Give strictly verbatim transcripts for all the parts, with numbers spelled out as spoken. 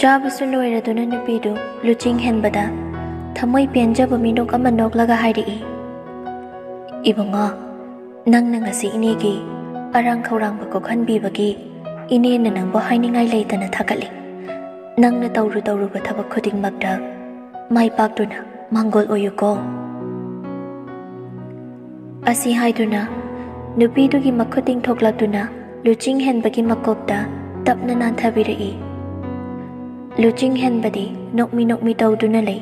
ꯆꯥꯕꯁꯨ ꯂꯣꯏꯔꯗꯨꯅ ꯅꯨꯄꯤꯗꯨ ꯂꯨꯆꯤꯡ ꯍꯦꯟꯕꯗ ꯊꯃꯣꯏ ꯄꯦꯟꯖꯕ ꯃꯤꯅꯣꯛ ꯑꯃ ꯅꯣꯛꯂꯒ ꯍꯥꯏꯔꯛꯏ, "ꯏꯕꯨꯡꯉꯣ, ꯅꯪꯅ ꯉꯁꯤ ꯏꯅꯦꯒꯤ ꯑꯔꯥꯡ ꯈꯧꯔꯥꯡꯕ ꯀꯣꯛꯍꯟꯕꯤꯕꯒꯤ ꯏꯅꯦꯅ ꯅꯪꯕꯨ ꯍꯥꯏꯅꯤꯡꯉꯥꯏ ꯂꯩꯇꯅ ꯊꯥꯒꯠꯂꯤ꯫ ꯅꯪꯅ ꯇꯧꯔꯨ ꯇꯧꯔꯨꯕ ꯊꯕꯛ ꯈꯨꯗꯤꯡꯃꯛꯇ ꯃꯥꯏ ꯄꯥꯛꯇꯨꯅ ꯃꯥꯡꯒꯣꯜ ꯑꯣꯏꯌꯨꯀꯣ꯫" ꯑꯁꯤ ꯍꯥꯏꯗꯨꯅ ꯅꯨꯄꯤꯗꯨꯒꯤ ꯃꯈꯨꯠ ꯇꯤꯡꯊꯣꯛꯂꯛꯇꯨꯅ ꯂꯨꯆꯤꯡ ꯍꯦꯟꯕꯒꯤ ꯃꯀꯣꯛꯇ ꯇꯞꯅ ꯅꯥꯟꯊꯕꯤꯔꯛꯏ꯫ ꯂꯨꯆꯤꯡ ꯍꯦꯟꯕꯗꯤ ꯅꯣꯛꯃꯤ ꯅꯣꯛꯃꯤ ꯇꯧꯗꯨꯅ ꯂꯩ꯫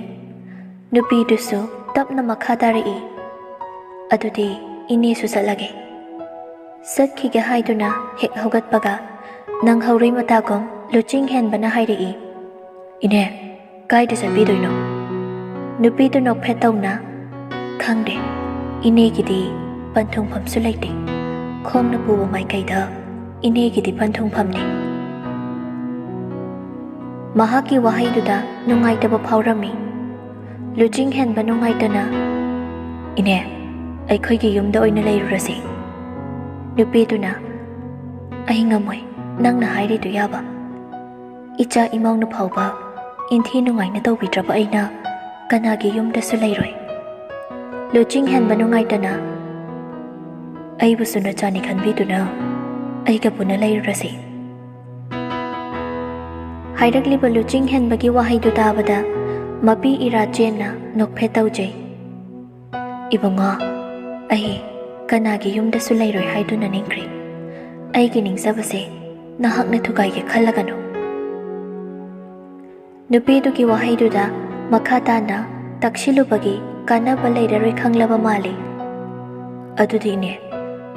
ꯅꯨꯄꯤꯗꯨꯁꯨ ꯇꯞꯅ ꯃꯈꯥ ꯇꯥꯔꯛꯏ, "ꯑꯗꯨꯗꯤ ꯏꯅꯦꯁꯨ ꯆꯠꯂꯒꯦ꯫" ꯆꯠꯈꯤꯒꯦ ꯍꯥꯏꯗꯨꯅ ꯍꯦꯛ ꯍꯧꯒꯠꯄꯒ ꯅꯪꯍꯧꯔꯣꯏ ꯃꯇꯥꯒꯨꯝ ꯂꯨꯆꯤꯡ ꯍꯦꯟꯕꯅ ꯍꯥꯏꯔꯛꯏ, "ꯏꯅꯦ, ꯀꯥꯏꯗ ꯆꯠꯄꯤꯗꯣꯏꯅꯣ?" ꯅꯨꯄꯤꯗꯨ ꯅꯣꯛꯐꯦꯠ ꯇꯧꯅ, "ꯈꯪꯗꯦ, ꯏꯅꯦꯒꯤꯗꯤ ꯄꯟꯊꯨꯡꯐꯝꯁꯨ ꯂꯩꯇꯦ꯫ ꯈꯣꯡꯅ ꯄꯨꯕ ꯃꯥꯏꯀꯩꯗ ꯏꯅꯦꯒꯤꯗꯤ ꯄꯟꯊꯨꯡꯐꯝꯅꯤ꯫" ꯃꯍꯥꯛꯀꯤ ꯋꯥꯍꯩꯗꯨꯗ ꯅꯨꯡꯉꯥꯏꯇꯕ ꯐꯥꯎꯔꯝꯃꯤ꯫ ꯂꯨꯆꯤꯡ ꯍꯦꯟꯕ ꯅꯨꯡꯉꯥꯏꯇꯅ, "ꯏꯅꯦ, ꯑꯩꯈꯣꯏꯒꯤ ꯌꯨꯝꯗ ꯑꯣꯏꯅ ꯂꯩꯔꯨꯔꯁꯤ꯫" ꯅꯨꯄꯤꯗꯨꯅ, "ꯑꯩ ꯉꯝꯃꯣꯏ, ꯅꯪꯅ ꯍꯥꯏꯔꯤꯗꯨ ꯌꯥꯕ꯫ ꯏꯆꯥ ꯏꯃꯧꯅ ꯐꯥꯎꯕ ꯏꯟꯊꯤ ꯅꯨꯡꯉꯥꯏꯅ ꯇꯧꯕꯤꯗ꯭ꯔꯕ ꯑꯩꯅ ꯀꯅꯥꯒꯤ ꯌꯨꯝꯗꯁꯨ ꯂꯩꯔꯣꯏ꯫" ꯂꯨꯆꯤꯡ ꯍꯦꯟꯕ ꯅꯨꯡꯉꯥꯏꯇꯅ, "ꯑꯩꯕꯨꯁꯨ ꯅꯆꯥꯅꯤ ꯈꯟꯕꯤꯗꯨꯅ ꯑꯩꯒ ꯄꯨꯟꯅ ꯂꯩꯔꯨꯔꯁꯤ꯫" ꯍꯥꯏꯔꯛꯂꯤꯕ ꯂꯨꯆꯤꯡ ꯍꯦꯟꯕꯒꯤ ꯋꯥꯍꯩꯗꯨ ꯇꯥꯕꯗ ꯃꯄꯤ ꯏꯔꯥ ꯆꯦꯟꯅ ꯅꯣꯛꯐꯦꯠ ꯇꯧꯖꯩ꯫ "ꯏꯕꯨꯡꯉꯣ, ꯑꯩ ꯀꯅꯥꯒꯤ ꯌꯨꯝꯗꯁꯨ ꯂꯩꯔꯣꯏ ꯍꯥꯏꯗꯨꯅ ꯅꯤꯡꯈ꯭ꯔꯦ꯫ ꯑꯩꯒꯤ ꯅꯤꯡꯖꯕꯁꯦ ꯅꯍꯥꯛꯅ ꯊꯨꯒꯥꯏꯒꯦ ꯈꯜꯂꯒꯅꯨ꯫" ꯅꯨꯄꯤꯗꯨꯒꯤ ꯋꯥꯍꯩꯗꯨꯗ ꯃꯈꯥ ꯇꯥꯅ ꯇꯛꯁꯤꯜꯂꯨꯕꯒꯤ ꯀꯥꯟꯅꯕ ꯂꯩꯔꯔꯣꯏ ꯈꯪꯂꯕ ꯃꯥꯜꯂꯤ꯫ "ꯑꯗꯨꯗꯤ ꯏꯅꯦ,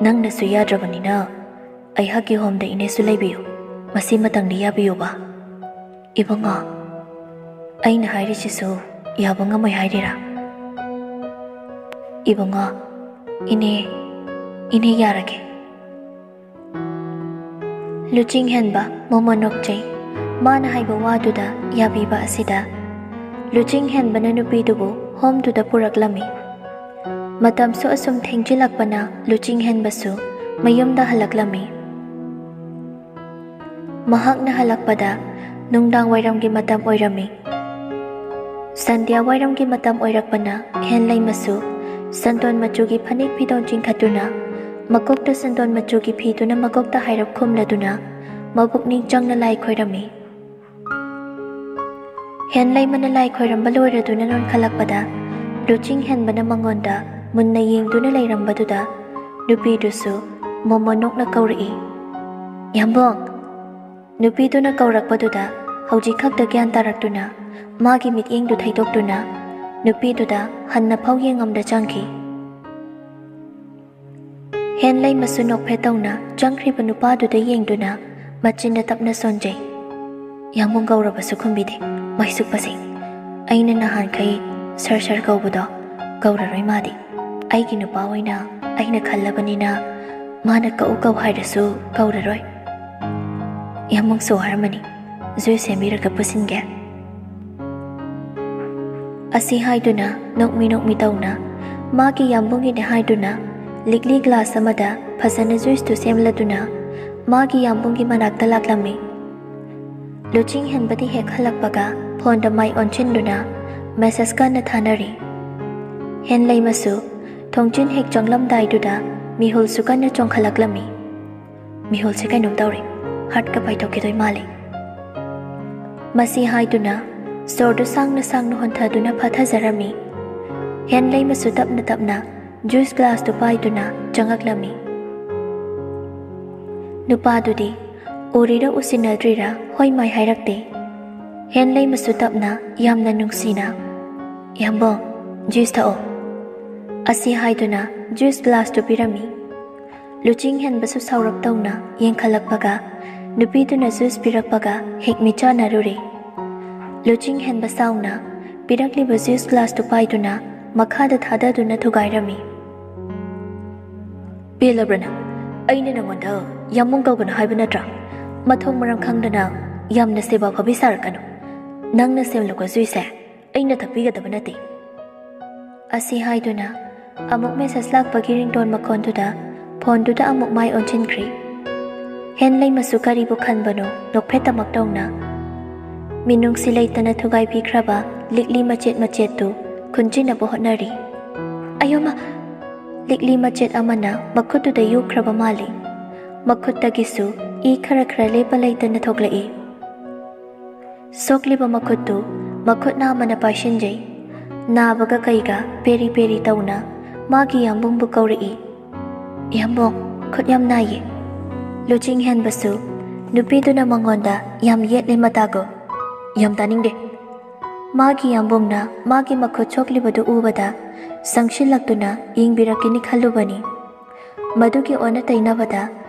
ꯅꯪꯅꯁꯨ ꯌꯥꯗ꯭ꯔꯕꯅꯤꯅ ꯑꯩꯍꯥꯛꯀꯤ ꯍꯣꯝꯗ ꯏꯅꯦꯁꯨ ꯂꯩꯕꯤꯌꯨ꯫ ꯃꯁꯤꯃꯇꯪꯗꯤ ꯌꯥꯕꯤꯌꯨꯕ꯫" "ꯏꯕꯨꯡꯉꯣ, ꯑꯩꯅ ꯍꯥꯏꯔꯤꯁꯤꯁꯨ ꯌꯥꯕ ꯉꯝꯃꯣꯏ ꯍꯥꯏꯔꯤꯔꯥ?" "ꯏꯕꯨꯡꯉꯣ, ꯏꯅꯦ, ꯏꯅꯦ ꯌꯥꯔꯒꯦ꯫" ꯂꯨꯆꯤꯡ ꯍꯦꯟꯕ ꯃꯣꯃꯣꯟ ꯅꯣꯛꯆꯩ꯫ ꯃꯥꯅ ꯍꯥꯏꯕ ꯋꯥꯗꯨꯗ ꯌꯥꯕꯤꯕ ꯑꯁꯤꯗ ꯂꯨꯆꯤꯡ ꯍꯦꯟꯕꯅ ꯅꯨꯄꯤꯗꯨꯕꯨ ꯍꯣꯝꯗꯨꯗ ꯄꯨꯔꯛꯂꯝꯃꯤ꯫ ꯃꯇꯝꯁꯨ ꯑꯁꯨꯝ ꯊꯦꯡꯖꯤꯜꯂꯛꯄꯅ ꯂꯨꯆꯤꯡ ꯍꯦꯟꯕꯁꯨ ꯃꯌꯨꯝꯗ ꯍꯜꯂꯛꯂꯝꯃꯤ꯫ ꯃꯍꯥꯛꯅ ꯍꯜꯂꯛꯄꯗ ꯅꯨꯡꯗꯥꯡ ꯋꯥꯏꯔꯝꯒꯤ ꯃꯇꯝ ꯑꯣꯏꯔꯝꯃꯤ꯫ ꯁꯟꯙ꯭ꯌꯥ ꯋꯥꯏꯔꯝꯒꯤ ꯃꯇꯝ ꯑꯣꯏꯔꯛꯄꯅ ꯍꯦꯟꯂꯩꯃꯁꯨ ꯁꯟꯗꯣꯟ ꯃꯆꯨꯒꯤ ꯐꯅꯦꯛ ꯐꯤꯗꯣꯟ ꯆꯤꯡꯈꯠꯇꯨꯅ, ꯃꯀꯣꯛꯇ ꯁꯟꯗꯣꯟ ꯃꯆꯨꯒꯤ ꯐꯤꯗꯨꯅ ꯃꯀꯣꯛꯇ ꯍꯥꯏꯔꯞ ꯈꯨꯝꯂꯗꯨꯅ ꯃꯕꯨꯛꯅꯤꯡ ꯆꯪꯅ ꯂꯥꯏ ꯈꯣꯏꯔꯝꯃꯤ꯫ ꯍꯦꯟꯂꯩꯃꯅ ꯂꯥꯏ ꯈꯣꯏꯔꯝꯕ ꯂꯣꯏꯔꯗꯨꯅ ꯅꯣꯟꯈꯠꯂꯛꯄꯗ ꯂꯨꯆꯤꯡ ꯍꯦꯟꯕꯅ ꯃꯉꯣꯟꯗ ꯃꯨꯟꯅ ꯌꯦꯡꯗꯨꯅ ꯂꯩꯔꯝꯕꯗꯨꯗ ꯅꯨꯄꯤꯗꯨꯁꯨ ꯃꯣꯃꯣ ꯅꯣꯛꯅ ꯀꯧꯔꯛꯏ, "ꯌꯥꯝꯕꯨꯡ!" ꯅꯨꯄꯤꯗꯨꯅ ꯀꯧꯔꯛꯄꯗꯨꯗ ꯍꯧꯖꯤꯛ ꯈꯛꯇ ꯒ꯭ꯌꯥꯟ ꯇꯥꯔꯛꯇꯨꯅ ꯃꯥꯒꯤ ꯃꯤꯠꯌꯦꯡꯗꯨ ꯊꯩꯗꯣꯛꯇꯨꯅ ꯅꯨꯄꯤꯗꯨꯗ ꯍꯟꯅ ꯐꯥꯎ ꯌꯦꯡꯉꯝꯗ ꯆꯪꯈꯤ꯫ ꯍꯦꯟꯂꯩꯃꯁꯨ ꯅꯣꯛꯐꯦꯠ ꯇꯧꯅ ꯆꯪꯈ꯭ꯔꯤꯕ ꯅꯨꯄꯥꯗꯨꯗ ꯌꯦꯡꯗꯨꯅ ꯃꯆꯤꯟꯗ ꯇꯞꯅ ꯁꯣꯟꯖꯩ꯫ ꯌꯥꯝꯕꯨꯡ ꯀꯧꯔꯕꯁꯨ ꯈꯨꯝꯕꯤꯗꯦ꯫ ꯃꯩꯁꯨꯛꯄꯁꯦ꯫ ꯑꯩꯅ ꯅꯍꯥꯟꯈꯩ ꯁꯔ ꯁꯔ ꯀꯧꯕꯗꯣ ꯀꯧꯔꯔꯣꯏ ꯃꯥꯗꯤ꯫ ꯑꯩꯒꯤ ꯅꯨꯄꯥ ꯑꯣꯏꯅ ꯑꯩꯅ ꯈꯜꯂꯕꯅꯤꯅ ꯃꯥꯅ ꯀꯧ ꯀꯧ ꯍꯥꯏꯔꯁꯨ ꯀꯧꯔꯔꯣꯏ꯫ ꯌꯥꯝꯕꯨꯡꯁꯨ ꯋꯥꯔꯝꯃꯅꯤ꯫ ꯖꯨꯏꯁ ꯁꯦꯝꯕꯤꯔꯒ ꯄꯨꯁꯤꯟꯒꯦ꯫ ꯑꯁꯤ ꯍꯥꯏꯗꯨꯅ ꯅꯣꯛꯃꯤ ꯅꯣꯛꯃꯤ ꯇꯧꯅ ꯃꯥꯒꯤ ꯌꯥꯝꯕꯨꯡꯒꯤꯅꯦ ꯍꯥꯏꯗꯨꯅ ꯂꯤꯛꯂꯤ ꯒ꯭ꯂꯥꯁ ꯑꯃꯗ ꯐꯖꯅ ꯖꯨꯏꯁꯇꯨ ꯁꯦꯝꯂꯗꯨꯅ ꯃꯥꯒꯤ ꯌꯥꯝꯕꯨꯡꯒꯤ ꯃꯅꯥꯛꯇ ꯂꯥꯛꯂꯝꯃꯤ꯫ ꯂꯨꯆꯤꯡ ꯍꯦꯟꯕꯗꯤ ꯍꯦꯛ ꯍꯜꯂꯛꯄꯒ ꯐꯣꯟꯗ ꯃꯥꯏ ꯑꯣꯟꯁꯤꯟꯗꯨꯅ ꯃꯦꯁꯦꯖ ꯀꯟꯅ ꯊꯥꯅꯔꯤ꯫ ꯍꯦꯟꯂꯩꯃꯁꯨ ꯊꯣꯡꯖꯤꯟ ꯍꯦꯛ ꯆꯪꯂꯝꯗꯥꯏꯗꯨꯗ ꯃꯤꯍꯨꯜꯁꯨ ꯀꯟꯅ ꯆꯣꯡꯈꯠꯂꯛꯂꯝꯃꯤ꯫ ꯃꯤꯍꯨꯜꯁꯦ ꯀꯩꯅꯣꯝ ꯇꯧꯔꯦ, ꯍꯥꯔꯠꯀ ꯄꯥꯏꯊꯣꯛꯈꯤꯗꯣꯏ ꯃꯥꯜꯂꯦ꯫ ꯃꯁꯤ ꯍꯥꯏꯗꯨꯅ ꯁꯣꯔꯗꯨ ꯁꯥꯡꯅ ꯁꯥꯡꯅ ꯍꯣꯟꯊꯗꯨꯅ ꯐꯥꯊꯖꯔꯝꯃꯤ꯫ ꯍꯦꯟꯂꯩꯃꯁꯨ ꯇꯞꯅ ꯇꯞꯅ ꯖꯨꯏꯁ ꯒ꯭ꯂꯥꯁꯇꯨ ꯄꯥꯏꯗꯨꯅ ꯆꯪꯉꯛꯂꯝꯃꯤ꯫ ꯅꯨꯄꯥꯗꯨꯗꯤ ꯎꯔꯤꯔ ꯎꯁꯤꯟꯅꯗ꯭ꯔꯤꯔ ꯍꯣꯏ ꯃꯥꯏ ꯍꯥꯏꯔꯛꯇꯦ꯫ ꯍꯦꯟꯂꯩꯃꯁꯨ ꯇꯞꯅ ꯌꯥꯝꯅ ꯅꯨꯡꯁꯤꯅ, "ꯌꯥꯝꯕꯨꯡ, ꯖꯨꯏꯁ ꯊꯛꯑꯣ" ꯑꯁꯤ ꯍꯥꯏꯗꯨꯅ ꯖꯨꯏꯁ ꯒ꯭ꯂꯥꯁꯇꯨ ꯄꯤꯔꯝꯃꯤ꯫ ꯂꯨꯆꯤꯡ ꯍꯦꯟꯕꯁꯨ ꯁꯥꯎꯔꯞ ꯇꯧꯅ ꯌꯦꯡꯈꯠꯂꯛꯄꯒ ꯅꯨꯄꯤꯗꯨꯅ ꯖꯨꯏꯁ ꯄꯤꯔꯛꯄꯒ ꯍꯦꯛ ꯃꯤꯠ ꯆꯥꯟꯅꯔꯨꯔꯦ꯫ ꯂꯨꯆꯤꯡ ꯍꯦꯟꯕ ꯁꯥꯎꯅ ꯄꯤꯔꯛꯂꯤꯕ ꯖꯨꯏꯁ ꯒ꯭ꯂꯥꯁꯇꯨ ꯄꯥꯏꯗꯨꯅ ꯃꯈꯥꯗ ꯊꯥꯗꯗꯨꯅ ꯊꯨꯒꯥꯏꯔꯝꯃꯤ꯫ "ꯄꯦꯜꯂꯕ꯭ꯔ ꯅꯪ? ꯑꯩꯅ ꯅꯪꯉꯣꯟꯗ ꯌꯥꯝꯕꯨꯡ ꯀꯧꯒꯅꯨ ꯍꯥꯏꯕ ꯅꯠꯇ꯭ꯔꯥ? ꯃꯊꯣꯡ ꯃꯔꯝ ꯈꯪꯗꯅ ꯌꯥꯝꯅ ꯁꯦꯕꯥ ꯐꯕꯤ ꯁꯥꯔꯛꯀꯅꯨ꯫ ꯅꯪꯅ ꯁꯦꯝꯂꯛꯄ ꯖꯨꯏꯁꯁꯦ ꯑꯩꯅ ꯊꯛꯄꯤꯒꯗꯕ ꯅꯠꯇꯦ" ꯑꯁꯤ ꯍꯥꯏꯗꯨꯅ ꯑꯃꯨꯛ ꯃꯦꯁꯦꯖ ꯂꯥꯛꯄꯒꯤ ꯔꯤꯡꯇꯣꯟ ꯃꯈꯣꯟꯗꯨꯗ ꯐꯣꯟꯗꯨꯗ ꯑꯃꯨꯛ ꯃꯥꯏ ꯑꯣꯟꯁꯤꯟꯈ꯭ꯔꯦ꯫ ꯍꯦꯟꯂꯩꯃꯁꯨ ꯀꯔꯤꯕꯨ ꯈꯟꯕꯅꯣ ꯅꯣꯛꯐꯦꯠꯇꯃꯛ ꯇꯧꯅ, ꯃꯤꯅꯨꯡꯁꯤ ꯂꯩꯇꯅ ꯊꯨꯒꯥꯏꯕꯤꯈ꯭ꯔꯕ ꯂꯤꯛꯂꯤ ꯃꯆꯦꯠ ꯃꯆꯦꯠꯇꯨ ꯈꯨꯟꯖꯤꯟꯅꯕ ꯍꯣꯠꯅꯔꯤ꯫ ꯑꯌꯣꯃ! ꯂꯤꯛꯂꯤ ꯃꯆꯦꯠ ꯑꯃꯅ ꯃꯈꯨꯠꯇꯨꯗ ꯌꯣꯛꯈ꯭ꯔꯕ ꯃꯥꯜꯂꯤ꯫ ꯃꯈꯨꯠꯇꯒꯤꯁꯨ ꯏ ꯈꯔ ꯈꯔ ꯂꯦꯞꯄ ꯂꯩꯇꯅ ꯊꯣꯛꯂꯛꯏ꯫ ꯁꯣꯛꯂꯤꯕ ꯃꯈꯨꯠꯇꯨ ꯃꯈꯨꯠ ꯅꯥꯝꯃꯅ ꯄꯥꯏꯁꯤꯟꯖꯩ꯫ ꯅꯥꯕꯒ ꯀꯩꯒ ꯄꯦꯔꯤ ꯄꯦꯔꯤ ꯇꯧꯅ ꯃꯥꯒꯤ ꯌꯥꯝꯕꯨꯡꯕꯨ ꯀꯧꯔꯛꯏ꯫ "ꯌꯥꯝꯕꯨꯡ, ꯈꯨꯠ ꯌꯥꯝ ꯅꯥꯏꯌꯦ꯫" ꯂꯨꯆꯤꯡ ꯍꯦꯟꯕꯁꯨ ꯅꯨꯄꯤꯗꯨꯅ ꯃꯉꯣꯟꯗ ꯌꯥꯝ ꯌꯦꯠꯂꯦ ꯃꯇꯥꯒꯨꯝ꯫ "ꯌꯥꯝ ꯇꯥꯅꯤꯡꯗꯦ꯫" ꯃꯥꯒꯤ ꯌꯥꯝꯕꯨꯡꯅ ꯃꯥꯒꯤ ꯃꯈꯨꯠ ꯁꯣꯛꯂꯤꯕꯗꯨ ꯎꯕꯗ ꯆꯪꯁꯤꯜꯂꯛꯇꯨꯅ ꯌꯦꯡꯕꯤꯔꯛꯀꯅꯤ ꯈꯜꯂꯨꯕꯅꯤ꯫ ꯃꯗꯨꯒꯤ ꯑꯣꯟꯅ ꯇꯩꯅꯕꯗ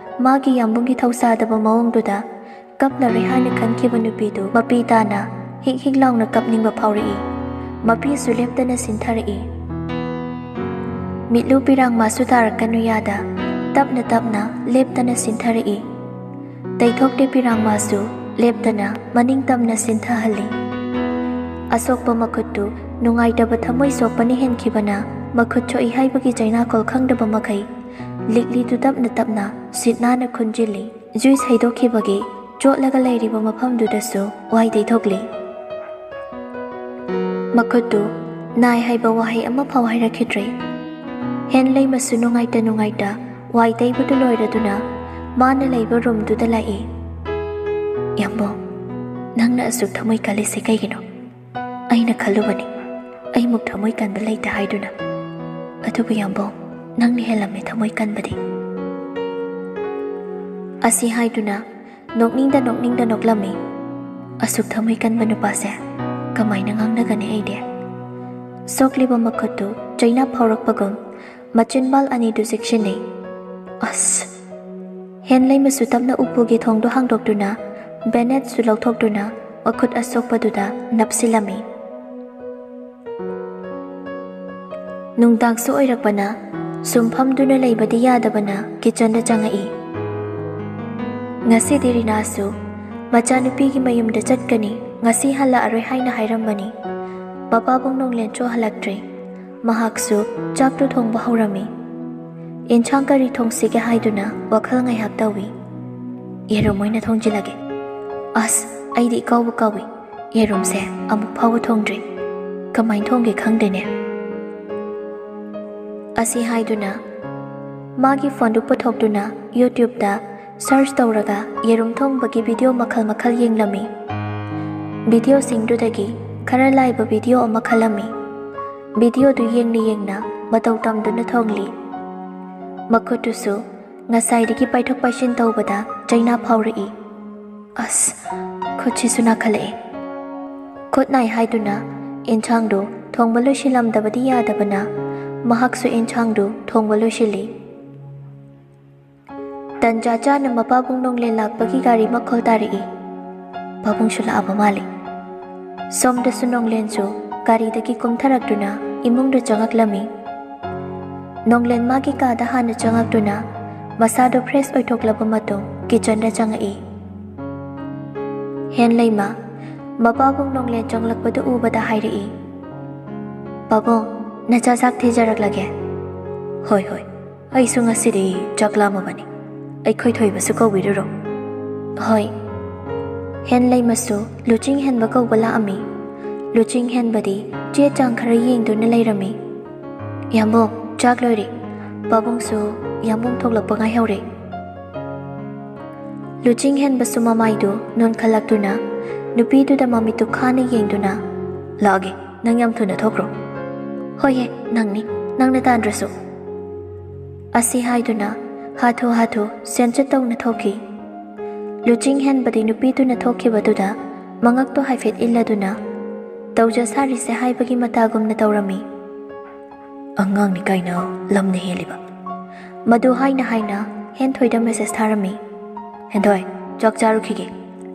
ꯃꯥꯒꯤ ꯌꯥꯝꯕꯨꯡꯒꯤ ꯊꯧꯁꯥꯗꯕ ꯃꯑꯣꯡꯗꯨꯗ ꯀꯞꯂꯔꯣꯏ ꯍꯥꯏꯅ ꯈꯟꯈꯤꯕ ꯅꯨꯄꯤꯗꯨ ꯃꯄꯤ ꯇꯥꯅ ꯍꯤꯛ ꯍꯤꯛ ꯂꯥꯎꯅ ꯀꯞꯅꯤꯡꯕ ꯐꯥꯎꯔꯛꯏ꯫ ꯃꯄꯤꯁꯨ ꯂꯦꯞꯇꯅ ꯁꯤꯟꯊꯔꯛꯏ꯫ ꯃꯤꯠꯂꯨ ꯄꯤꯔꯥꯡ ꯃꯥꯁꯨ ꯇꯥꯔꯛꯀꯅꯨ ꯌꯥꯗ ꯇꯞꯅ ꯇꯞꯅ ꯂꯦꯞꯇꯅ ꯁꯤꯟꯊꯔꯛꯏ꯫ ꯇꯩꯊꯣꯛꯇꯦ ꯄꯤꯔꯥꯡ ꯃꯥꯁꯨ ꯂꯦꯞꯇꯅ ꯃꯅꯤꯡ ꯇꯝꯅ ꯁꯤꯟꯊꯍꯜꯂꯤ꯫ ꯑꯁꯣꯛꯄ ꯃꯈꯨꯠꯇꯨ ꯅꯨꯡꯉꯥꯏꯇꯕ ꯊꯃꯣꯏ ꯁꯣꯛꯄꯅ ꯍꯦꯟꯈꯤꯕꯅ ꯃꯈꯨꯠ ꯁꯣꯛꯏ ꯍꯥꯏꯕꯒꯤ ꯆꯩꯅꯥꯀꯣꯜ ꯈꯪꯗꯕ ꯃꯈꯩ ꯂꯤꯛꯂꯤꯗꯨ ꯇꯞꯅ ꯇꯞꯅ ꯁꯤꯠ ꯅꯥꯟꯅ ꯈꯨꯟꯖꯤꯜꯂꯤ꯫ ꯖꯨꯏꯁ ꯍꯩꯗꯣꯛꯈꯤꯕꯒꯤ ꯆꯣꯠꯂꯒ ꯂꯩꯔꯤꯕ ꯃꯐꯝꯗꯨꯗꯁꯨ ꯋꯥꯏ ꯇꯩꯊꯣꯛꯂꯤ꯫ ꯃꯈꯨꯠꯇꯨ ꯅꯥꯏ ꯍꯥꯏꯕ ꯋꯥꯍꯩ ꯑꯃꯐꯥꯎ ꯍꯥꯏꯔꯛꯈꯤꯗ꯭ꯔꯦ꯫ ꯍꯦꯟ ꯂꯩꯃꯁꯨ ꯅꯨꯡꯉꯥꯏꯇ ꯅꯨꯡꯉꯥꯏꯇ ꯋꯥꯏ ꯇꯩꯕꯗꯨ ꯂꯣꯏꯔꯗꯨꯅ ꯃꯥꯅ ꯂꯩꯕ ꯔꯨꯝꯗꯨꯗ ꯂꯥꯛꯏ꯫ "ꯌꯥꯝꯕꯨꯡ, ꯅꯪꯅ ꯑꯁꯨꯛ ꯊꯃꯣꯏ ꯀꯜꯂꯤꯁꯦ ꯀꯩꯒꯤꯅꯣ? ꯑꯩꯅ ꯈꯜꯂꯨꯕꯅꯤ, ꯑꯩꯃꯨꯛ ꯊꯃꯣꯏ ꯀꯟꯕ ꯂꯩꯇꯦ ꯍꯥꯏꯗꯨꯅ꯫ ꯑꯗꯨꯕꯨ ꯌꯥꯝꯕꯨꯡ, ꯅꯪꯅ ꯍꯦꯜꯂꯝꯃꯦ ꯊꯃꯣꯏ ꯀꯟꯕꯗꯤ꯫" ꯑꯁꯤ ꯍꯥꯏꯗꯨꯅ ꯅꯣꯛꯅꯤꯡꯗ ꯅꯣꯛꯅꯤꯡꯗ ꯅꯣꯛꯂꯝꯃꯤ꯫ "ꯑꯁꯨꯛ ꯊꯃꯣꯏ ꯀꯟꯕ ꯅꯨꯄꯥꯁꯦ ꯀꯃꯥꯏꯅ ꯉꯥꯡꯅꯒꯅꯤ ꯑꯩꯗꯤ?" ꯁꯣꯛꯂꯤꯕ ꯃꯈꯨꯠꯇꯨ ꯆꯩꯅꯥ ꯐꯥꯎꯔꯛꯄꯒꯨꯝ ꯃꯆꯤꯟꯕꯥꯜ ꯑꯅꯤꯗꯨ ꯆꯤꯛꯁꯤꯟꯅꯩ꯫ ꯑꯁ! ꯍꯦꯟ ꯂꯩꯃꯁꯨ ꯇꯞꯅ ꯎꯄꯨꯒꯤ ꯊꯣꯡꯗꯨ ꯍꯥꯡꯗꯣꯛꯇꯨꯅ ꯕꯦꯅꯦꯠꯁꯨ ꯂꯧꯊꯣꯛꯇꯨꯅ ꯃꯈꯨꯠ ꯑꯁꯣꯛꯄꯗꯨꯗ ꯅꯞꯁꯤꯜꯂꯝꯃꯤ꯫ ꯅꯨꯡꯗꯥꯡꯁꯨ ꯑꯣꯏꯔꯛꯄꯅ ꯁꯨꯝ ꯐꯝꯗꯨꯅ ꯂꯩꯕꯗꯤ ꯌꯥꯗꯕꯅ ꯀꯤꯆꯟꯗ ꯆꯪꯉꯛꯏ꯫ ꯉꯁꯤꯗꯤ ꯔꯤꯅꯥꯁꯨ ꯃꯆꯥꯅꯨꯄꯤꯒꯤ ꯃꯌꯨꯝꯗ ꯆꯠꯀꯅꯤ, ꯉꯁꯤ ꯍꯜꯂꯛꯑꯔꯣꯏ ꯍꯥꯏꯅ ꯍꯥꯏꯔꯝꯕꯅꯤ꯫ ꯃꯄꯥꯕꯨꯡ ꯅꯣꯡꯂꯦꯟ ꯆꯣ ꯍꯜꯂꯛꯇ꯭ꯔꯤ꯫ ꯃꯍꯥꯛꯁꯨ ꯆꯥꯛꯇꯨ ꯊꯣꯡꯕ ꯍꯧꯔꯝꯃꯤ꯫ "ꯑꯦꯟꯁꯥꯡ ꯀꯔꯤ ꯊꯣꯡꯁꯤꯒꯦ?" ꯍꯥꯏꯗꯨꯅ ꯋꯥꯈꯜ ꯉꯥꯏꯍꯥꯛ ꯇꯧꯏ꯫ "ꯌꯦꯔꯨꯝ ꯑꯣꯏꯅ ꯊꯣꯡꯖꯤꯜꯂꯒꯦ꯫ ꯑꯁ, ꯑꯩꯗꯤ ꯏꯀꯥꯎꯕ ꯀꯥꯎꯏ꯫ "ꯌꯦꯔꯨꯝꯁꯦ ꯑꯃꯨꯛ ꯐꯥꯎꯕ ꯊꯣꯡꯗ꯭ꯔꯤ꯫ ꯀꯃꯥꯏꯅ ꯊꯣꯡꯒꯦ ꯈꯪꯗꯦꯅꯦ"꯫ ꯑꯁꯤ ꯍꯥꯏꯗꯨꯅ ꯃꯥꯒꯤ ꯐꯣꯟꯗꯨ ꯄꯨꯊꯣꯛꯇꯨꯅ YouTubeꯇ search ꯇꯧꯔꯒ ꯌꯦꯔꯨꯝ ꯊꯣꯡꯕꯒꯤ video ꯃꯈꯜ ꯃꯈꯜ ꯌꯦꯡꯂꯝꯃꯤ꯫ Videoꯁꯤꯡꯗꯨꯗꯒꯤ ꯈꯔ ꯂꯥꯏꯕ video ꯑꯃ ꯈꯜꯂꯝꯃꯤ꯫ Videoꯗꯨ ꯌꯦꯡꯅ ꯌꯦꯡꯅ ꯃꯇꯧ ꯇꯝꯗꯨꯅ ꯊꯣꯡꯂꯤ꯫ ꯃꯈꯨꯠꯇꯨꯁꯨ ꯉꯁꯥꯏꯗꯒꯤ ꯄꯥꯏꯊꯣꯛ ꯄꯥꯏꯁꯤꯟ ꯇꯧꯕꯗ ꯆꯩꯅꯥ ꯐꯥꯎꯔꯛꯏ꯫ ꯑꯁ, ꯈꯨꯠꯁꯤꯁꯨ ꯅꯥꯈꯠꯂꯛꯑꯦ꯫ ꯈꯨꯠ ꯅꯥꯏ ꯍꯥꯏꯗꯨꯅ ꯏꯟꯁꯥꯡꯗꯨ ꯊꯣꯡꯕ ꯂꯣꯏꯁꯤꯜꯂꯝꯗꯕꯗꯤ ꯌꯥꯗꯕꯅ ꯃꯍꯥꯛꯁꯨ ꯏꯟꯁꯥꯡꯗꯨ ꯊꯣꯡꯕ ꯂꯣꯏꯁꯤꯜꯂꯤ꯫ ꯇꯟꯖꯥ ꯆꯥꯅ ꯃꯄꯥꯕꯨꯡ ꯅꯣꯡꯂꯦꯟ ꯂꯥꯛꯄꯒꯤ ꯒꯥꯔꯤ ꯃꯈꯣꯜ ꯇꯥꯔꯛꯏ꯫ ꯄꯥꯕꯨꯡꯁꯨ ꯂꯥꯛꯑꯕ ꯃꯥꯜꯂꯤ꯫ ꯁꯣꯝꯗꯁꯨ ꯅꯣꯡꯂꯦꯟꯁꯨ ꯒꯥꯔꯤꯗꯒꯤ ꯀꯨꯝꯊꯔꯛꯇꯨꯅ ꯏꯃꯨꯡꯗ ꯆꯪꯉꯛꯂꯝꯃꯤ꯫ ꯅꯣꯡꯂꯦꯟ ꯃꯥꯒꯤ ꯀꯥꯗ ꯍꯥꯟꯅ ꯆꯪꯉꯛꯇꯨꯅ ꯃꯁꯥꯗꯨ fresh ꯑꯣꯏꯊꯣꯛꯂꯕ ꯃꯇꯨꯡ kitchenꯗ ꯆꯪꯉꯛꯏ꯫ ꯍꯦꯟꯂꯩꯃ ꯃꯄꯥꯕꯨꯡ ꯅꯣꯡꯂꯦꯟ ꯆꯪꯂꯛꯄꯗꯨ ꯎꯕꯗ ꯍꯥꯏꯔꯛꯏ, "ꯄꯥꯕꯨꯡ, ꯅꯆꯥ ꯆꯥꯛ ꯊꯤꯖꯔꯛꯂꯒꯦ"꯫ "ꯍꯣꯏ, ꯍꯣꯏ, ꯑꯩꯁꯨ ꯉꯁꯤꯗꯤ ꯆꯥꯛ ꯂꯥꯝꯃꯕꯅꯤ꯫ ꯑꯩꯈꯣꯏ ꯊꯣꯏꯕꯁꯨ ꯀꯧꯕꯤꯔꯨꯔꯣ"꯫ "ꯍꯣꯏ"꯫ ꯍꯦꯟꯂꯩꯃꯁꯨ ꯂꯨꯆꯤꯡ ꯍꯦꯟꯕ ꯀꯧꯕ ꯂꯥꯛꯑꯝꯃꯤ꯫ ꯂꯨꯆꯤꯡ ꯍꯦꯟꯕꯗꯤ ꯆꯦ ꯆꯥꯡ ꯈꯔ ꯌꯦꯡꯗꯨꯅ ꯂꯩꯔꯝꯃꯤ꯫ "ꯌꯥꯝꯕꯨꯡ, ꯆꯥꯛ ꯂꯣꯏꯔꯦ꯫ ꯄꯥꯕꯨꯡꯁꯨ ꯌꯥꯝꯕꯨꯡ ꯊꯣꯛꯂꯛꯄ ꯉꯥꯏꯍꯧꯔꯦ"꯫ ꯂꯨꯆꯤꯡ ꯍꯦꯟꯕꯁꯨ ꯃꯃꯥꯏꯗꯨ ꯅꯣꯟꯈꯠꯂꯛꯇꯨꯅ ꯅꯨꯄꯤꯗꯨꯗ ꯃꯃꯤꯠꯇꯨ ꯈꯥꯅ ꯌꯦꯡꯗꯨꯅ, "ꯂꯥꯛꯑꯒꯦ, ꯅꯪ ꯌꯥꯝ ꯊꯨꯅ ꯊꯣꯛꯈ꯭ꯔꯣ"꯫ "ꯍꯣꯏꯍꯦ, ꯅꯪꯅꯤ, ꯅꯪꯅ ꯇꯥꯟꯗ꯭ꯔꯁꯨ"꯫ ꯑꯁꯤ ꯍꯥꯏꯗꯨꯅ ꯍꯥꯊꯨ ꯍꯥꯊꯨ ꯁꯦꯟꯆꯠ ꯇꯧꯅ ꯊꯣꯛꯈꯤ꯫ ꯂꯨꯆꯤꯡ ꯍꯦꯟꯕꯗꯤ ꯅꯨꯄꯤꯗꯨꯅ ꯊꯣꯛꯈꯤꯕꯗꯨꯗ ꯃꯉꯛꯇꯨ ꯍꯥꯏꯐꯦꯠ ꯏꯜꯂꯗꯨꯅ, "ꯇꯧꯖ ꯁꯥꯔꯤꯁꯦ" ꯍꯥꯏꯕꯒꯤ ꯃꯇꯥꯒꯨꯝꯅ ꯇꯧꯔꯝꯃꯤ꯫ "ꯑꯉꯥꯡꯅꯤ ꯀꯥꯏꯅ ꯂꯝꯅ ꯍꯦꯜꯂꯤꯕ"꯫ ꯃꯗꯨ ꯍꯥꯏꯅ ꯍꯥꯏꯅ ꯍꯦꯟꯊꯣꯏꯗ message ꯊꯥꯔꯝꯃꯤ꯫ "ꯍꯦꯟꯊꯣꯏ, ꯆꯥꯛ ꯆꯥꯔꯨꯈꯤꯒꯦ,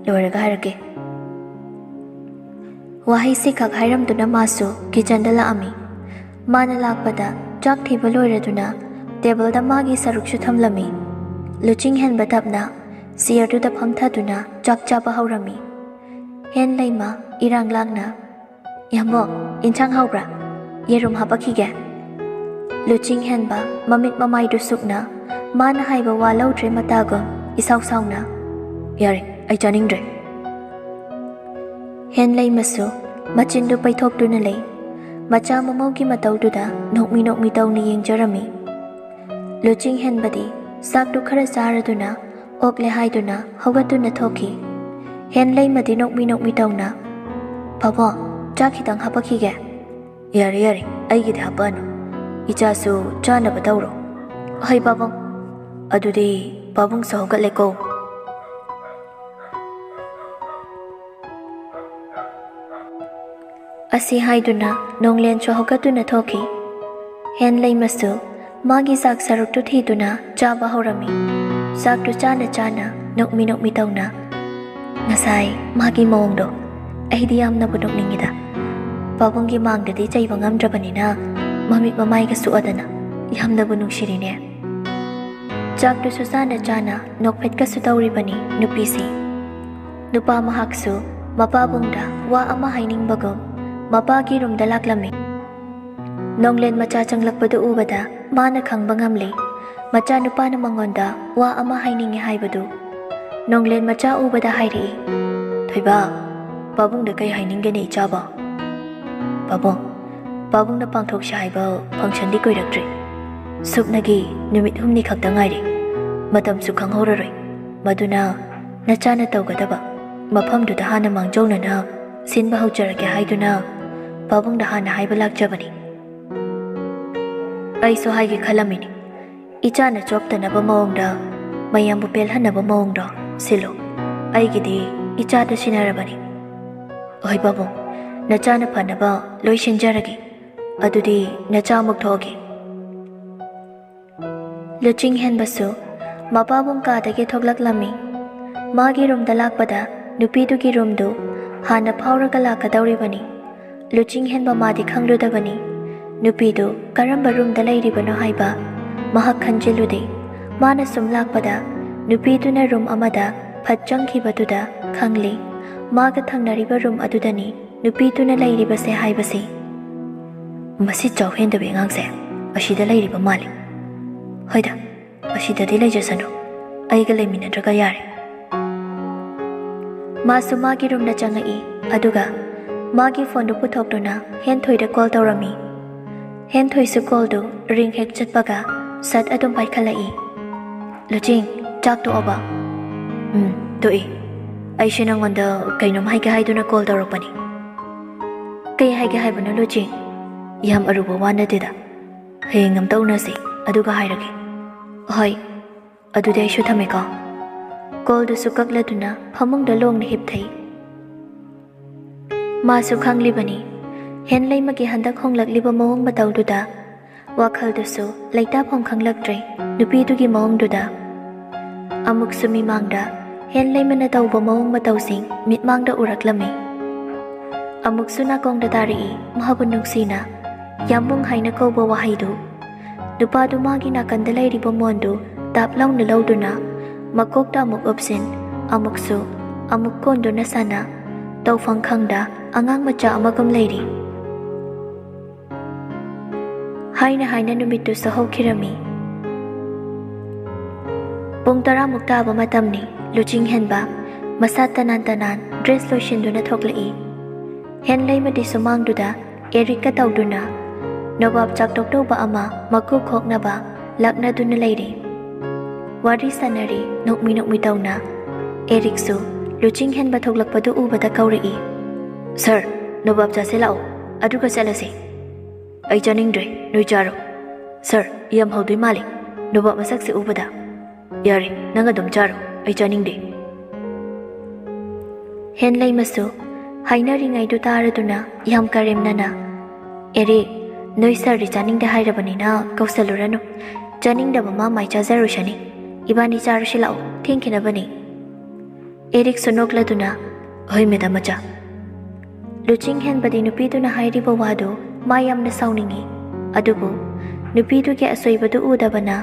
ꯂꯣꯏꯔꯒ ꯍꯥꯏꯔꯛꯀꯦ"꯫ ꯋꯥꯍꯩꯁꯤ ꯈꯛ ꯍꯥꯏꯔꯝꯗꯨꯅ ꯃꯥꯁꯨ kitchenꯗ ꯂꯥꯛꯑꯝꯃꯤ꯫ ꯃꯥꯅ ꯂꯥꯛꯄꯗ ꯆꯥꯛ ꯊꯤꯕ ꯂꯣꯏꯔꯗꯨꯅ tableꯗ ꯃꯥꯒꯤ ꯁꯔꯨꯛꯁꯨ ꯊꯝꯂꯝꯃꯤ꯫ ꯂꯨꯆꯤꯡ ꯍꯦꯟꯕ ꯇꯞꯅ chairꯗꯨꯗ ꯐꯝꯊꯗꯨꯅ ꯆꯥꯛ ꯆꯥꯕ ꯍꯧꯔꯝꯃꯤ꯫ ꯍꯦꯟꯂꯩꯃ ꯏꯔꯥꯡ ꯂꯥꯡꯅ, "ꯌꯥꯝꯕꯣ, ꯏꯟꯁꯥꯡ ꯍꯥꯎꯕ꯭ꯔꯥ? ꯌꯦꯔꯨꯝ ꯍꯥꯄꯛꯈꯤꯒꯦ"꯫ ꯂꯨꯆꯤꯡ ꯍꯦꯟꯕ ꯃꯃꯤꯠ ꯃꯃꯥꯏꯗꯨ ꯁꯨꯛꯅ ꯃꯥꯅ ꯍꯥꯏꯕ ꯋꯥ ꯂꯧꯗ꯭ꯔꯦ ꯃꯇꯥꯒꯨꯝ ꯏꯁꯥꯎ ꯁꯥꯎꯅ, "ꯌꯥꯔꯦ, ꯑꯩ ꯆꯥꯅꯤꯡꯗ꯭ꯔꯦ"꯫ ꯍꯦꯟꯂꯩꯃꯁꯨ ꯃꯆꯤꯟꯗꯨ ꯄꯩꯊꯣꯛꯇꯨꯅ ꯂꯩ꯫ ꯃꯆꯥ ꯃꯃꯧꯒꯤ ꯃꯇꯧꯗꯨꯗ ꯅꯣꯛꯃꯤ ꯅꯣꯛꯃꯤ ꯇꯧꯅ ꯌꯦꯡꯖꯔꯝꯃꯤ꯫ ꯂꯨꯆꯤꯡ ꯍꯦꯟꯕꯗꯤ ꯆꯥꯛꯇꯨ ꯈꯔ ꯆꯥꯔꯗꯨꯅ ꯑꯣꯛꯂꯦ ꯍꯥꯏꯗꯨꯅ ꯍꯧꯒꯠꯇꯨꯅ ꯊꯣꯛꯈꯤ꯫ ꯍꯦꯟꯂꯩꯃꯗꯤ ꯅꯣꯛꯃꯤ ꯅꯣꯛꯃꯤ ꯇꯧꯅ, "ꯄꯥꯕꯨꯡ, ꯆꯥꯛ ꯈꯤꯇꯪ ꯍꯥꯄꯛꯈꯤꯒꯦ꯫" "ꯌꯥꯔꯦ, ꯌꯥꯔꯦ, ꯑꯩꯒꯤꯗꯤ ꯍꯥꯄꯛꯑꯅꯨ꯫ ꯏꯆꯥꯁꯨ ꯆꯥꯅꯕ ꯇꯧꯔꯣ꯫" "ꯍꯣꯏ ꯄꯥꯕꯨꯡ꯫" "ꯑꯗꯨꯗꯤ ꯄꯥꯕꯨꯡꯁꯨ ꯍꯧꯒꯠꯂꯦꯀꯣ꯫" ꯑꯁꯤ ꯍꯥꯏꯗꯨꯅ ꯅꯣꯡꯂꯦꯟꯁꯨ ꯍꯧꯒꯠꯇꯨꯅ ꯊꯣꯛꯈꯤ꯫ ꯍꯦꯟꯂꯩꯃꯁꯨ ꯃꯥꯒꯤ ꯆꯥꯛ ꯁꯔꯨꯛꯇꯨ ꯊꯤꯗꯨꯅ ꯆꯥꯕ ꯍꯧꯔꯝꯃꯤ꯫ ꯆꯥꯛꯇꯨ ꯆꯥꯅ ꯆꯥꯅ ꯅꯣꯛꯃꯤ ꯅꯣꯛꯃꯤ ꯇꯧꯅ, "ꯉꯁꯥꯏ ꯃꯥꯒꯤ ꯃꯑꯣꯡꯗꯣ ꯑꯩꯗꯤ ꯌꯥꯝꯅꯕꯨ ꯅꯣꯛꯅꯤꯡꯉꯤꯗ꯫ ꯄꯥꯕꯨꯡꯒꯤ ꯃꯥꯡꯗꯗꯤ ꯆꯩꯕ ꯉꯝꯗ꯭ꯔꯕꯅꯤꯅ ꯃꯃꯤꯠ ꯃꯃꯥꯏꯒ ꯁꯨꯛꯑꯗꯅ ꯌꯥꯝꯅꯕꯨ ꯅꯨꯡꯁꯤꯔꯤꯅꯦ꯫" ꯆꯥꯛꯇꯨꯁꯨ ꯆꯥꯅ ꯆꯥꯅ ꯅꯣꯛꯐꯦꯠꯀꯁꯨ ꯇꯧꯔꯤꯕꯅꯤ ꯅꯨꯄꯤꯁꯤ꯫ ꯅꯨꯄꯥ ꯃꯍꯥꯛꯁꯨ ꯃꯄꯥꯕꯨꯡꯗ ꯋꯥ ꯑꯃ ꯍꯥꯏꯅꯤꯡꯕꯒꯨꯝ ꯃꯄꯥꯒꯤ ꯔꯨꯝꯗ ꯂꯥꯛꯂꯝꯃꯤ꯫ ꯅꯣꯡꯂꯦꯟ ꯃꯆꯥ ꯆꯪꯂꯛꯄꯗꯨ ꯎꯕꯗ ꯃꯥꯅ ꯈꯪꯕ ꯉꯝꯂꯤ꯫ ꯃꯆꯥꯅꯨꯄꯥꯅ ꯃꯉꯣꯟꯗ ꯋꯥ ꯑꯃ ꯍꯥꯏꯅꯤꯡꯉꯤ ꯍꯥꯏꯕꯗꯨ ꯅꯣꯡꯂꯦꯟ ꯃꯆꯥ ꯎꯕꯗ ꯍꯥꯏꯔꯛꯏ, "ꯊꯣꯏꯕ, ꯄꯥꯕꯨꯡꯗ ꯀꯩ ꯍꯥꯏꯅꯤꯡꯒꯅꯤ ꯏꯆꯥꯕꯣ?" "ꯄꯥꯕꯨꯡ, ꯄꯥꯕꯨꯡꯅ ꯄꯥꯡꯊꯣꯛꯁꯤ ꯍꯥꯏꯕ ꯐꯪꯁꯟꯗꯤ ꯀꯨꯏꯔꯛꯇ꯭ꯔꯤ꯫ ꯁꯨꯞꯅꯒꯤ ꯅꯨꯃꯤꯠ ꯍꯨꯝꯅꯤ ꯈꯛꯇ ꯉꯥꯏꯔꯦ꯫ ꯃꯇꯝꯁꯨ ꯈꯪꯍꯧꯔꯔꯣꯏ꯫ ꯃꯗꯨꯅ ꯅꯆꯥꯅ ꯇꯧꯒꯗꯕ ꯃꯐꯝꯗꯨꯗ ꯍꯥꯟꯅ ꯃꯥꯡꯖꯧꯅꯅ ꯁꯤꯟꯕ ꯍꯧꯖꯔꯒꯦ ꯍꯥꯏꯗꯨꯅ ꯄꯥꯕꯨꯡꯗ ꯍꯥꯟꯅ ꯍꯥꯏꯕ ꯂꯥꯛꯆꯕꯅꯤ꯫" "ꯑꯩꯁꯨ ꯍꯥꯏꯒꯦ ꯈꯜꯂꯝꯃꯤꯅꯤ꯫ ꯏꯆꯥꯅ ꯆꯣꯞꯇꯅꯕ ꯃꯑꯣꯡꯗ ꯃꯌꯥꯝꯕꯨ ꯄꯦꯜꯍꯟꯅꯕ ꯃꯑꯣꯡꯗꯣ ꯁꯤꯜꯂꯨ꯫ ꯑꯩꯒꯤꯗꯤ ꯏꯆꯥꯗ ꯁꯤꯟꯅꯔꯕꯅꯤ꯫" "ꯍꯣꯏ ꯄꯥꯕꯨꯡ, ꯅꯆꯥꯅ ꯐꯅꯕ ꯂꯣꯏ ꯁꯤꯟꯖꯔꯒꯦ꯫ ꯑꯗꯨꯗꯤ ꯅꯆꯥ ꯑꯃꯨꯛ ꯊꯣꯛꯑꯒꯦ꯫" ꯂꯨꯆꯤꯡ ꯍꯦꯟꯕꯁꯨ ꯃꯄꯥꯕꯨꯡ ꯀꯥꯗꯒꯤ ꯊꯣꯛꯂꯛꯂꯝꯃꯤ꯫ ꯃꯥꯒꯤ ꯔꯨꯝꯗ ꯂꯥꯛꯄꯗ ꯅꯨꯄꯤꯗꯨꯒꯤ ꯔꯨꯝꯗꯨ ꯍꯥꯟꯅ ꯐꯥꯎꯔꯒ ꯂꯥꯛꯀꯗꯧꯔꯤꯕꯅꯤ꯫ ꯂꯨꯆꯤꯡ ꯍꯦꯟꯕ ꯃꯥꯗꯤ ꯈꯪꯂꯨꯗꯕꯅꯤ ꯅꯨꯄꯤꯗꯨ ꯀꯔꯝꯕ ꯔꯨꯝꯗ ꯂꯩꯔꯤꯕꯅꯣ ꯍꯥꯏꯕ꯫ ꯃꯍꯥꯛ ꯈꯟꯖꯤꯜꯂꯨꯗꯦ꯫ ꯃꯥꯅ ꯁꯨꯝ ꯂꯥꯛꯄꯗ ꯅꯨꯄꯤꯗꯨꯅ ꯔꯨꯝ ꯑꯃꯗ ꯐꯠ ꯆꯪꯈꯤꯕꯗꯨꯗ ꯈꯪꯂꯤ꯫ ꯃꯥꯒ ꯊꯪꯅꯔꯤꯕ ꯔꯨꯝ ꯑꯗꯨꯗꯅꯤ ꯅꯨꯄꯤꯗꯨꯅ ꯂꯩꯔꯤꯕꯁꯦ ꯍꯥꯏꯕꯁꯤ꯫ "ꯃꯁꯤ ꯆꯥꯎꯍꯦꯟꯗꯕꯤ ꯑꯉꯥꯡꯁꯦ ꯑꯁꯤꯗ ꯂꯩꯔꯤꯕ ꯃꯥꯜꯂꯤ꯫ ꯍꯣꯏꯗ, ꯑꯁꯤꯗꯗꯤ ꯂꯩꯖꯁꯅꯨ, ꯑꯩꯒ ꯂꯩꯃꯤꯟꯅꯗ꯭ꯔꯒ ꯌꯥꯔꯦ꯫" ꯃꯥꯁꯨ ꯃꯥꯒꯤ ꯔꯨꯝꯗ ꯆꯪꯉꯛꯏ꯫ ꯑꯗꯨꯒ ꯃꯥꯒꯤ ꯐꯣꯟꯗꯨ ꯄꯨꯊꯣꯛꯇꯨꯅ ꯍꯦꯟꯊꯣꯏꯗ ꯀꯣꯜ ꯇꯧꯔꯝꯃꯤ꯫ ꯍꯦꯟꯊꯣꯏꯁꯨ ꯀꯣꯜꯗꯨ ꯔꯤꯡ ꯍꯦꯛ ꯆꯠꯄꯒ ꯁꯠ ꯑꯗꯨꯝ ꯄꯥꯏꯈꯠꯂꯛꯏ꯫ "ꯂꯨꯆꯤꯡ, ꯆꯥꯛ ꯇꯣꯛꯑꯕ?" "ꯎꯝ, ꯇꯣꯛꯏ꯫ ꯑꯩꯁꯦ ꯅꯪꯉꯣꯟꯗ ꯀꯩꯅꯣꯝ ꯍꯥꯏꯒꯦ ꯍꯥꯏꯗꯨꯅ ꯀꯣꯜ ꯇꯧꯔꯛꯄꯅꯤ꯫" "ꯀꯩ ꯍꯥꯏꯒꯦ ꯍꯥꯏꯕꯅꯣ ꯂꯨꯆꯤꯡ?" "ꯌꯥꯝ ꯑꯔꯨꯕ ꯋꯥ ꯅꯠꯇꯦꯗ꯫ ꯍꯌꯦꯡ ꯑꯝꯇ ꯎꯅꯁꯤ, ꯑꯗꯨꯒ ꯍꯥꯏꯔꯒꯦ꯫" "ꯍꯣꯏ, ꯑꯗꯨꯗꯤ ꯑꯩꯁꯨ ꯊꯝꯃꯦꯀꯣ꯫" ꯀꯣꯜꯗꯨꯁꯨ ꯀꯛꯂꯗꯨꯅ ꯐꯃꯨꯡꯗ ꯂꯣꯡꯅ ꯍꯤꯞꯊꯩ꯫ ꯃꯥꯁꯨ ꯈꯪꯂꯤꯕꯅꯤ, ꯍꯦꯟꯂꯩꯃꯒꯤ ꯍꯟꯗꯛ ꯍꯣꯡꯂꯛꯂꯤꯕ ꯃꯑꯣꯡ ꯃꯇꯧꯗꯨꯗ꯫ ꯋꯥꯈꯜꯗꯨꯁꯨ ꯂꯩꯇꯥꯐꯝ ꯈꯪꯂꯛꯇ꯭ꯔꯦ ꯅꯨꯄꯤꯗꯨꯒꯤ ꯃꯑꯣꯡꯗꯨꯗ꯫ ꯑꯃꯨꯛꯁꯨ ꯃꯤꯃꯥꯡꯗ ꯍꯦꯟꯂꯩꯃꯅ ꯇꯧꯕ ꯃꯑꯣꯡ ꯃꯇꯧꯁꯤꯡ ꯃꯤꯠꯃꯥꯡꯗ ꯎꯔꯛꯂꯝꯃꯤ꯫ ꯑꯃꯨꯛꯁꯨ ꯅꯥꯀꯣꯡꯗ ꯇꯥꯔꯛꯏ ꯃꯍꯥꯛꯄꯨ ꯅꯨꯡꯁꯤꯅ "ꯌꯥꯝꯕꯨꯡ" ꯍꯥꯏꯅ ꯀꯧꯕ ꯋꯥꯍꯩꯗꯨ꯫ ꯅꯨꯄꯥꯗꯨ ꯃꯥꯒꯤ ꯅꯥꯀꯟꯗ ꯂꯩꯔꯤꯕ ꯃꯣꯟꯗꯨ ꯇꯥꯞ ꯂꯥꯎꯅ ꯂꯧꯗꯨꯅ ꯃꯀꯣꯛꯇ ꯑꯃꯨꯛ ꯎꯞꯁꯤꯟ, ꯑꯃꯨꯛꯁꯨ ꯑꯃꯨꯛ ꯀꯣꯟꯗꯨꯅ ꯁꯥꯟꯅ, ꯇꯧꯐꯝ ꯈꯪꯗ ꯑꯉꯥꯡ ꯃꯆꯥ ꯑꯃꯒꯨꯝ ꯂꯩꯔꯤ꯫ ꯍꯥꯏꯅ ꯍꯥꯏꯅ ꯅꯨꯃꯤꯠꯇꯨꯁꯨ ꯍꯧꯈꯤꯔꯝꯃꯤ꯫ ꯄꯨꯡ ꯇꯔꯥꯃꯨꯛ ꯇꯥꯕ ꯃꯇꯝꯅꯤ꯫ ꯂꯨꯆꯤꯡ ꯍꯦꯟꯕ ꯃꯁꯥ ꯇꯅꯥꯟ ꯇꯅꯥꯟ ꯗ꯭ꯔꯦꯁ ꯂꯣꯏꯁꯤꯟꯗꯨꯅ ꯊꯣꯛꯂꯛꯏ꯫ ꯍꯦꯟꯂꯩꯃꯗꯤ ꯁꯨꯃꯥꯡꯗꯨꯗ ꯑꯦꯔꯤꯛꯀ ꯇꯧꯗꯨꯅ ꯅꯣꯕꯥꯞ ꯆꯥꯛꯇꯣꯛꯇꯧꯕ ꯑꯃ ꯃꯀꯨ ꯈꯣꯛꯅꯕ ꯂꯥꯛꯅꯗꯨꯅ ꯂꯩꯔꯤ꯫ ꯋꯥꯔꯤ ꯁꯥꯟꯅꯔꯤ ꯅꯣꯛꯃꯤ ꯅꯣꯛꯃꯤ ꯇꯧꯅ꯫ ꯑꯦꯔꯤꯛꯁꯨ ꯂꯨꯆꯤꯡ ꯍꯦꯟꯕ ꯊꯣꯛꯂꯛꯄꯗꯨ ꯎꯕꯗ ꯀꯧꯔꯛꯏ, "ꯁꯥꯔ, ꯅꯣꯕꯥꯞ ꯆꯥꯁꯦ ꯂꯥꯛꯑꯣ, ꯑꯗꯨꯒ ꯆꯠꯂꯁꯦ꯫" "ꯑꯩ ꯆꯥꯅꯤꯡꯗ꯭ꯔꯦ, ꯅꯣꯏ ꯆꯥꯔꯣ꯫" "ꯁꯥꯔ, ꯌꯥꯝ ꯍꯧꯗꯣꯏ ꯃꯥꯜꯂꯤ ꯅꯣꯕꯥꯞ ꯃꯁꯛꯁꯦ ꯎꯕꯗ꯫" "ꯌꯥꯔꯦ, ꯅꯪ ꯑꯗꯨꯝ ꯆꯥꯔꯣ, ꯑꯩ ꯆꯥꯅꯤꯡꯗꯦ꯫" ꯍꯦꯟꯂꯩꯃꯁꯨ ꯍꯥꯏꯅꯔꯤꯉꯩꯗꯨ ꯇꯥꯔꯗꯨꯅ ꯌꯥꯝ ꯀꯔꯦꯝꯅꯅ, "ꯑꯦꯔꯤꯛ, ꯅꯣꯏ ꯁꯥꯔꯗꯤ ꯆꯥꯅꯤꯡꯗꯦ ꯍꯥꯏꯔꯕꯅꯤꯅ ꯀꯧꯁꯜꯂꯨꯔꯅꯨ꯫ ꯆꯥꯅꯤꯡꯗꯕ ꯃꯥ ꯃꯥꯏ ꯆꯥꯖꯔꯨꯁꯅꯤ꯫ ꯏꯕꯥꯅꯤ ꯆꯥꯔꯨꯁꯤ ꯂꯥꯛꯑꯣ, ꯊꯦꯡꯈꯤꯅꯕꯅꯤ꯫" ꯑꯦꯔꯤꯛꯁꯨ ꯅꯣꯛꯂꯗꯨꯅ, "ꯍꯣꯏ ꯃꯦꯗꯥꯝ ꯃꯆꯥ꯫" ꯂꯨꯆꯤꯡ ꯍꯦꯟꯕꯗꯤ ꯅꯨꯄꯤꯗꯨꯅ ꯍꯥꯏꯔꯤꯕ ꯋꯥꯗꯨ ꯃꯥ ꯌꯥꯝꯅ ꯁꯥꯎꯅꯤꯡꯏ꯫ ꯑꯗꯨꯕꯨ ꯅꯨꯄꯤꯗꯨꯒꯤ ꯑꯁꯣꯏꯕꯗꯨ ꯎꯗꯕꯅ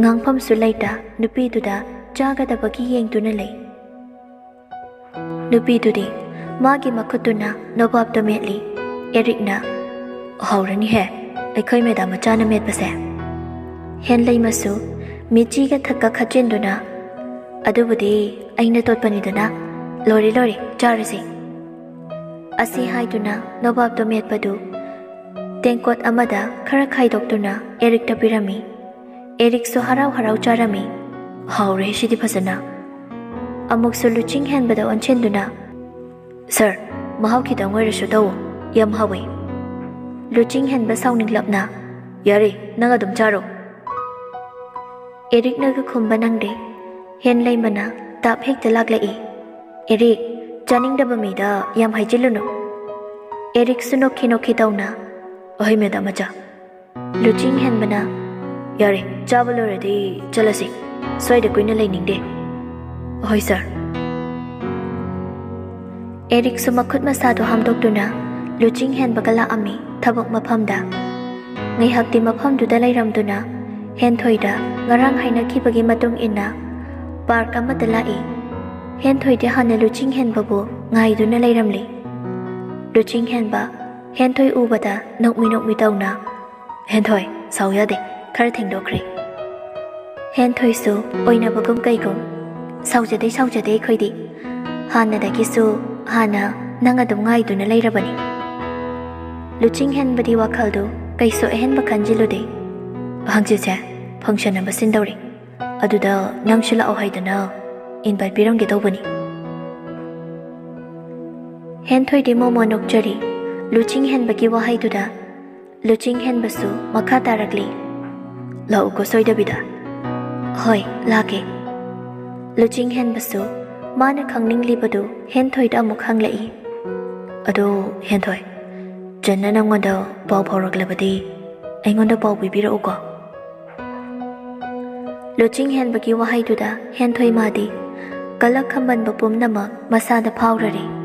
ꯉꯥꯡꯐꯝꯁꯨ ꯂꯩꯇ ꯅꯨꯄꯤꯗꯨꯗ ꯆꯥꯒꯗꯕꯒꯤ ꯌꯦꯡꯗꯨꯅ ꯂꯩ꯫ ꯅꯨꯄꯤꯗꯨꯗꯤ ꯃꯥꯒꯤ ꯃꯈꯨꯠꯇꯨꯅ ꯅꯣꯕꯥꯞꯇꯨ ꯃꯦꯠꯂꯤ꯫ ꯑꯦꯔꯤꯛꯅ, "ꯍꯥꯎꯔꯅꯤꯍꯦ, ꯑꯩꯈꯣꯏ ꯃꯦꯗꯥꯝ ꯃꯆꯥꯅ ꯃꯦꯠꯄꯁꯦ꯫" ꯍꯦꯟꯂꯩꯃꯁꯨ ꯃꯤꯆꯤꯒ ꯊꯛꯀ ꯈꯠꯆꯤꯟꯗꯨꯅ, "ꯑꯗꯨꯕꯨꯗꯤ ꯑꯩꯅ ꯇꯣꯠꯄꯅꯤꯗꯅ꯫ ꯂꯣꯏꯔꯦ, ꯂꯣꯏꯔꯦ, ꯆꯥꯔꯁꯤ꯫" ꯑꯁꯤ ꯍꯥꯏꯗꯨꯅ ꯅꯣꯕꯥꯞꯇꯣ ꯃꯦꯠꯄꯗꯨ ꯇꯦꯡꯀꯣꯠ ꯑꯃꯗ ꯈꯔ ꯈꯥꯏꯗꯣꯛꯇꯨꯅ ꯑꯦꯔꯤꯛꯇ ꯄꯤꯔꯝꯃꯤ꯫ ꯑꯦꯔꯤꯛꯁꯨ ꯍꯔꯥꯎ ꯍꯔꯥꯎ ꯆꯥꯔꯝꯃꯤ꯫ "ꯍꯥꯎꯔꯦ ꯁꯤꯗꯤ ꯐꯖꯅ"꯫ ꯑꯃꯨꯛꯁꯨ ꯂꯨꯆꯤꯡ ꯍꯦꯟꯕꯗ ꯑꯣꯟꯁꯤꯟꯗꯨꯅ, "ꯁꯥꯔ, ꯃꯍꯥꯎ ꯈꯤꯇꯪ ꯑꯣꯏꯔꯁꯨ ꯇꯧꯑꯣ, ꯌꯥꯝ ꯍꯥꯎꯋꯦ"꯫ ꯂꯨꯆꯤꯡ ꯍꯦꯟꯕ ꯁꯥꯎꯅꯤꯡꯂꯞꯅ, "ꯌꯥꯔꯦ, ꯅꯪ ꯑꯗꯨꯝ ꯆꯥꯔꯣ"꯫ ꯑꯦꯔꯤꯛꯅꯒ ꯈꯨꯝꯕ ꯅꯪꯗꯦ꯫ ꯍꯦꯟ ꯂꯩꯃꯅ ꯇꯥꯞ ꯍꯦꯛꯇ ꯂꯥꯛꯂꯛꯏ꯫ "ꯑꯦꯔꯤꯛ, ꯆꯥꯅꯤꯡꯗꯕ ꯃꯤꯗ ꯌꯥꯝ ꯍꯥꯏꯖꯤꯜꯂꯨꯅꯨ"꯫ ꯑꯦꯔꯤꯛꯁꯨ ꯅꯣꯛꯈꯤ ꯅꯣꯛꯈꯤ ꯇꯧꯅ, "ꯑꯍꯣꯏ ꯃꯦꯗꯥꯝ ꯃꯆꯥ"꯫ ꯂꯨꯆꯤꯡ ꯍꯦꯟꯕꯅ, "ꯌꯥꯔꯦ, ꯆꯥꯕ ꯂꯣꯏꯔꯗꯤ ꯆꯠꯂꯁꯤ, ꯁ꯭ꯋꯥꯏꯗ ꯀꯨꯏꯅ ꯂꯩꯅꯤꯡꯗꯦ"꯫ "ꯑꯍꯣꯏ ꯁꯥꯔ"꯫ ꯑꯦꯔꯤꯛꯁꯨ ꯃꯈꯨꯠ ꯃꯁꯥꯗꯣ ꯍꯥꯝꯗꯣꯛꯇꯨꯅ ꯂꯨꯆꯤꯡ ꯍꯦꯟꯕꯒ ꯂꯥꯛꯑꯝꯃꯤ ꯊꯕꯛ ꯃꯐꯝꯗ꯫ ꯉꯥꯏꯍꯥꯛꯇꯤ ꯃꯐꯝꯗꯨꯗ ꯂꯩꯔꯝꯗꯨꯅ ꯍꯦꯟꯊꯣꯏꯗ ꯉꯔꯥꯡ ꯍꯥꯏꯅꯈꯤꯕꯒꯤ ꯃꯇꯨꯡ ꯏꯟꯅ ꯄꯥꯔꯛ ꯑꯃꯗ ꯂꯥꯛꯏ꯫ ꯍꯦꯟꯊꯣꯏꯗꯤ ꯍꯥꯟꯅ ꯂꯨꯆꯤꯡ ꯍꯦꯟꯕꯕꯨ ꯉꯥꯏꯗꯨꯅ ꯂꯩꯔꯝꯂꯤ꯫ ꯂꯨꯆꯤꯡ ꯍꯦꯟꯕ ꯍꯦꯟꯊꯣꯏ ꯎꯕꯗ ꯅꯣꯛꯃꯤ ꯅꯣꯛꯃꯤ ꯇꯧꯅ, "ꯍꯦꯟꯊꯣꯏ, ꯁꯥꯎ ꯌꯥꯗꯦ, ꯈꯔ ꯊꯦꯡꯗꯣꯛꯈ꯭ꯔꯦ"꯫ ꯍꯦꯟꯊꯣꯏꯁꯨ ꯑꯣꯏꯅꯕꯒꯨꯝ ꯀꯩꯒꯨꯝ, "ꯁꯥꯎꯖꯗꯦ, ꯁꯥꯎꯖꯗꯦ ꯑꯩꯈꯣꯏꯗꯤ꯫ ꯍꯥꯟꯅꯗꯒꯤꯁꯨ ꯍꯥꯟꯅ ꯅꯪ ꯑꯗꯨꯝ ꯉꯥꯏꯗꯨꯅ ꯂꯩꯔꯕꯅꯤ"꯫ ꯂꯨꯆꯤꯡ ꯍꯦꯟꯕꯗꯤ ꯋꯥꯈꯜꯗꯨ ꯀꯩꯁꯨ ꯑꯍꯦꯟꯕ ꯈꯟꯖꯤꯜꯂꯨꯗꯦ꯫ "ꯍꯪꯆꯤꯠꯁꯦ ꯐꯪꯁꯟ ꯑꯃ ꯁꯤꯟꯗꯧꯔꯤ, ꯑꯗꯨꯗ ꯅꯪꯁꯨ ꯂꯥꯛꯑꯣ ꯍꯥꯏꯗꯅ ꯏꯟꯚꯥꯏꯠ ꯄꯤꯔꯝꯒꯦ ꯇꯧꯕꯅꯤ"꯫ ꯍꯦꯟꯊꯣꯏꯗꯤ ꯃꯣꯃꯣ ꯅꯣꯛꯆꯔꯤ꯫ ꯂꯨꯆꯤꯡ ꯍꯦꯟꯕꯒꯤ ꯋꯥꯍꯩꯗꯨꯗ ꯂꯨꯆꯤꯡ ꯍꯦꯟꯕꯁꯨ ꯃꯈꯥ ꯇꯥꯔꯛꯂꯤ, "ꯂꯥꯛꯎꯀꯣ ꯁꯣꯏꯗꯕꯤꯗ"꯫ "ꯍꯣꯏ, ꯂꯥꯛꯀꯦ"꯫ ꯂꯨꯆꯤꯡ ꯍꯦꯟꯕꯁꯨ ꯃꯥꯅ ꯈꯪꯅꯤꯡꯂꯤꯕꯗꯨ ꯍꯦꯟꯊꯣꯏꯗ ꯑꯃꯨꯛ ꯍꯪꯂꯛꯏ꯫ "ꯑꯗꯣ ꯍꯦꯟꯊꯣꯏ, ꯆꯟꯅ ꯅꯪꯉꯣꯟꯗ ꯄꯥꯎ ꯐꯥꯎꯔꯛꯂꯕꯗꯤ ꯑꯩꯉꯣꯟꯗ ꯄꯥꯎ ꯄꯤꯕꯤꯔꯛꯎꯀꯣ"꯫ ꯂꯨꯆꯤꯡ ꯍꯦꯟꯕꯒꯤ ꯋꯥꯍꯩꯗꯨꯗ ꯍꯦꯟꯊꯣꯏ ꯃꯥꯗꯤ ꯀꯂꯛ ꯈꯝꯕꯟꯕ ꯄꯨꯝꯅꯃꯛ ꯃꯁꯥꯗ ꯐꯥꯎꯔꯔꯦ꯫